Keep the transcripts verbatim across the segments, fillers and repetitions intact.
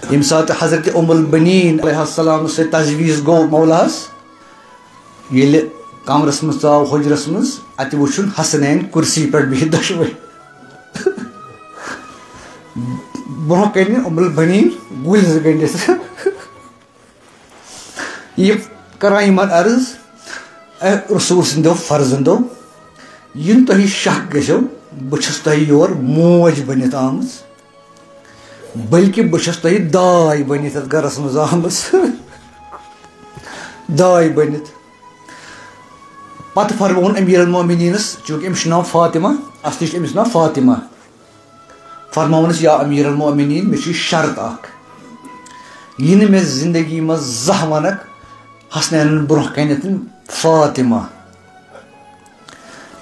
ییٚمہِ ساتہٕ حضرت ام البنین علیہ السلام سۭتۍ تجویز گوٚو مولاہس، ییٚلہِ کمرس منٛز ژاو، حجرس منٛز، اتہِ وُچھُن حسنین کرسی پٮ۪ٹھ بِہِتھ دۄشوے۔ برونٛہہ کنہِ ام البنین گُلۍ زٕ گٔنڈِتھ۔ یہِ کران یِمن عرض، اے رسول سٕنٛدیو فرزندو، یِنہٕ تۄہہِ شک گژھیو، بہٕ چھَس تۄہہِ یور موج بٔنِتھ آمٕژ، بلکہِ بہٕ چھَس تۄہہِ داے بٔنِتھ یَتھ گرس منٛز آمٕژ۔ داے بٔنِتھ۔ پتہٕ فرمووُن امیر المومنینس، چونکہ أمِس چھُ ناو فاطمہ، اصلی چھُ أمِس ناو فاطمہ۔ فرماونس، یا امیر المومنین، مےٚ چھُ یہِ شرط اکھ، یہِ نہٕ مےٚ زندگی منٛز زانٛہہ ونکھ حسنینن برونٛہہ کنٮ۪تھ فاطمہ۔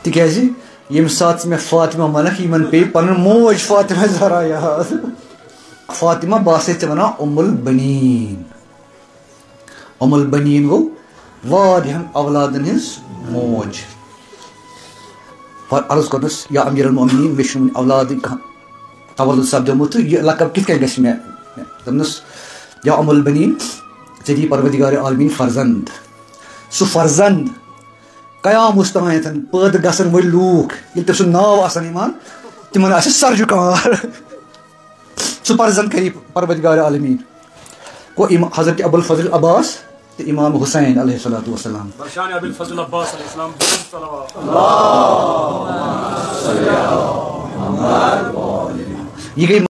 تِکیازِ ییٚمہِ ساتہٕ ژٕ مےٚ فاطمہ ونکھ، یِمن پیٚیہِ پنٕنۍ موج فاطمہ زہرا یاد۔ فاطمہ، بہٕ آسے ژےٚ ونان ام البنین۔ ام البنین گوٚو واریاہن اولادن ہٕنٛز موج۔ پتہٕ عرض کوٚرنس، یا امیر المومنین، مےٚ چھُنہٕ وُنہِ اولادٕے کانٛہہ تولد سپدیومُت، تہٕ یہِ لقب کِتھ کٔنۍ گژھِ مےٚ؟ دوٚپنس، یا ام البنین، ژےٚ دی پروردگار عالمین فرزند۔ سُہ فرزند قیامس تام پٲدٕ گژھن وٲلۍ لوٗکھ، ییٚلہِ تٔمۍ سُنٛد ناو آسن یِوان، تِمن آسہِ سر جُکار۔ سُہ فرزند کری پروردگار عالمین۔ گوٚو اِم-، حضرت ابو الفضل عباس تہٕ امام حسین علیہ الصلوۃ والسلام۔ برشان ابی الفضل عباس علیہ السلام، صلوات۔ یہِ گٔے